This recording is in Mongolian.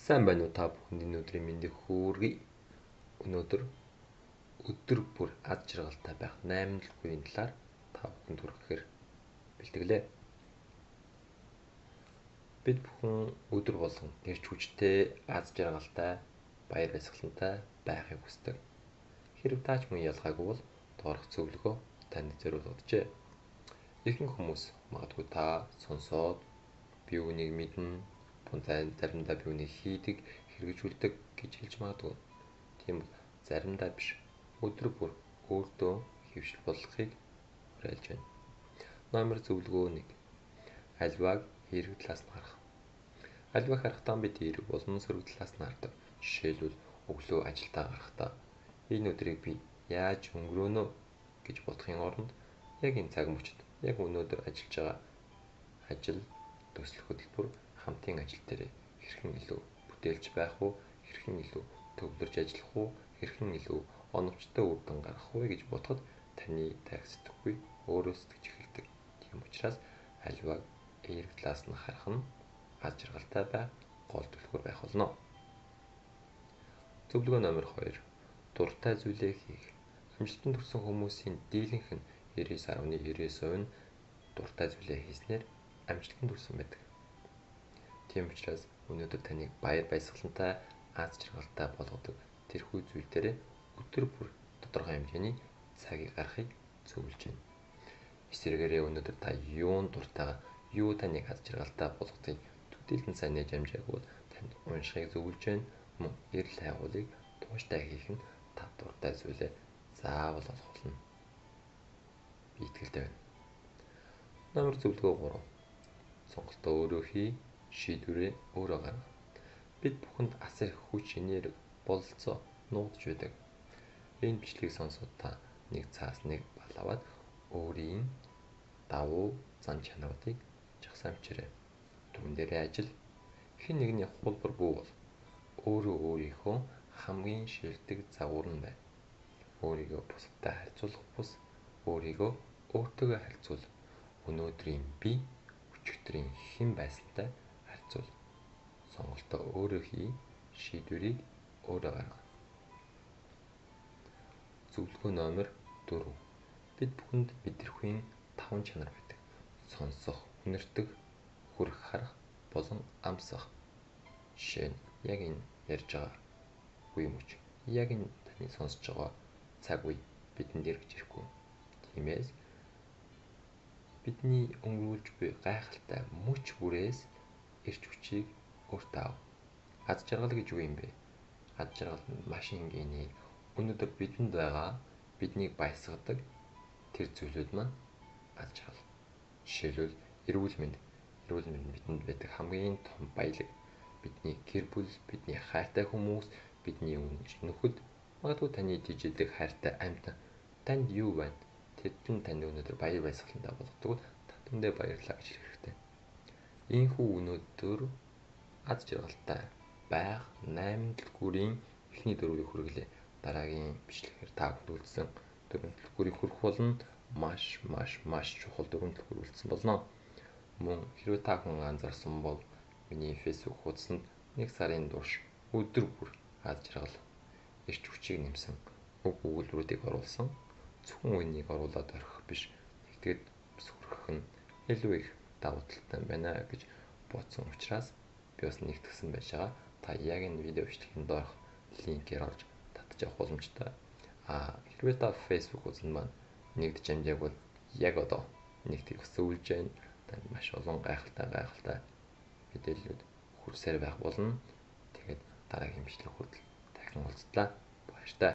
Сайн байна уу, та бүхэнд энэ өдрийн мэндийг хүргэе. Өнөөдөр өдөр бүр аз жаргалтай байх 8 түлхүүрийн талаар та бүхэнд хүргэхээр бэлтгэлээ. Бид бүхэн өдөр болгон гэрч хүчтэй, аз жаргалтай, баяр баясгалантай байхыг хүсдэг. Хэрв таач мөн ялгаагүй бол доорх зөвлөгөө танд зориулагдажээ. Ихэнх хүмүүс магадгүй та сонсоод би үүнийг мэднэ, заримдаа би үүнийг хийдэг, хэрэгжүүлдэг гэж хэлж магадгүй. Тийм бол заримдаа биш, өдөр бүр өөртөө хэвшил болгохыг уриалж байна. Номер зөвлөгөө 1. Альваг эерэг талаас нь харах. Альваг харахтаа бид эерэг болон сөрөг талаас нь хардаг. Жишээлбэл, өглөө ажилдаа гарахдаа энэ өдрийг би яаж өнгөрөөнө гэж бодохын оронд яг энэ цаг мөчид яг өнөөдөр ажиллаж байгаа ажил, төсөл хөтөлбөр, хамтын ажил дээр хэрхэн илүү бүтээлч байх уу, хэрхэн илүү төвлөрч ажиллах уу, хэрхэн илүү оновчтой үр дүн гаргах вэ гэж бодоход таны тайх сэтгэхгүй өөрөө сэтгэж эхэлдэг. Тийм учраас альваг эерэг талаас нь харах нь аз жаргалтай байх гол түлхүүр байх болно. Зөвлөгөө номер 2. Дуртай зүйлээ хийх. Амжилтанд хүрсэн хүмүүсийн дийлэнх нь 99.99% нь дуртай зүйлээ хийснээр амжилтанд хүрсэн байдаг. Тийм учраас өнөөдөр таныг баяр баясгалантай, аз жаргалтай болгодог тэрхүү зүйл дээрээ өдөр бүр тодорхой хэмжээний цагийг гаргахыг зөвлөж байна. Эсрэгээрээ өнөөдөр та юунд дуртайгаа, юу таныг аз жаргалтай болгодгийг төдийлөн сайн нээж амжаагүй бол танд уншихыг зөвлөж байна. Мөн эрэл хайгуулыг тууштай хийх нь та дуртай зүйлээ заавал олох болно. Би итгэлтэй байна. Номер зөвлөгөө 3. Сонголтоо өөрөө хий, шийдвэрээ өөрөө гарга. Бид бүхэнд асар их хүч, энерги, бололцоо нуугдж байдаг. Энэ бичлэгийг сонсоод та нэг цаас нэг бал аваад өөрийн давуу зан чанаруудыг жагсаан бичээрэй. Түүн дээрээ ажил, хэн нэгний хулбар бүү бол өөрөө өөрийнхөө хамгийн шилдэг загвар нь бай. Өөрийгөө бусадтай харьцуулах бус өөрийгөө өөртөөгөө харьцуул. Өнөөдрийн би өчигдрийн хэн байсантай харьцуул. Сонголтоо өөрөө хий, шийдвэрийг өөрөө гарга. Зөвлөгөө номер 4. Бид бүхэнд мэдрэхүйн 5 чанар байдаг. Сонсох, үнэртэх, хүрэх, харах болон амсах. Жишээ нь яг энэ ярьж байгаа үе мөч, яг энэ таны сонсож байгаа цаг үе бидэнд эргэж ирэхгүй. Тиймээс бидний өнгөрүүлж буй гайхалтай мөч бүрээс эрч хүчийг өөртөө ав. Аз жаргал гэж юу юм бэ? Аз жаргал маш энгийн. Өнөөдөр бидэнд байгаа, биднийг баясгадаг тэр зүйлүүд маань аз жаргал. Жишээлбэл, эрүүл мэнд. Эрүүл мэнд бидэнд байдаг хамгийн том баялаг. Бидний гэр бүл, бидний хайртай хүмүүс, бидний үнэнч нөхөд, магадгүй таны дижидэг хайртай амьтан, танд юу байна? Тэдэн танд өнөөдөр баяр баясгалантай болгодог. Та түндээ баярлалаа гэж хэлэх хэрэгтэй. Ийхүү өнөөдөр аз жаргалтай байх 8 түлхүүрийн эхний дөрвийг хүргэлээ. Дараагийн бичлэгээр та бүхэнд үлдсэн дөрвөн түлхүүрийг хүргэх болно. Маш маш маш чухал дөрвөн түлхүүр үлдсэн болно. Мөн хэрвээ та хүн анзаарсан бол миний Facebook хуудсанд 1 сарын турш өдөр бүр аз жаргал, эрч хүчийг нэмсэн уг өгүүлбэрүүдийг оруулсан. Зөвхөн үнийг оруулаад орхих биш, нэгтгэд сүрхэх нь илүү их давуу талтай байна гэж бодсон учраас би бас нэгтгсэн байж байгаа. Та яг энэ видео бичлэгийн доорх линкээр орж татж авах боломжтой. А хэрвээ та Facebook хуудсанд маань нэгдэж амжааг бол яг одоо нэгтгэх зөвлөж байна. Танд маш олон гайхалтай мэдээллүүд хүрсээр байх болно. Тэгээд дараагийн бичлэг хүртэл дахин уулзлаа. Баяртай.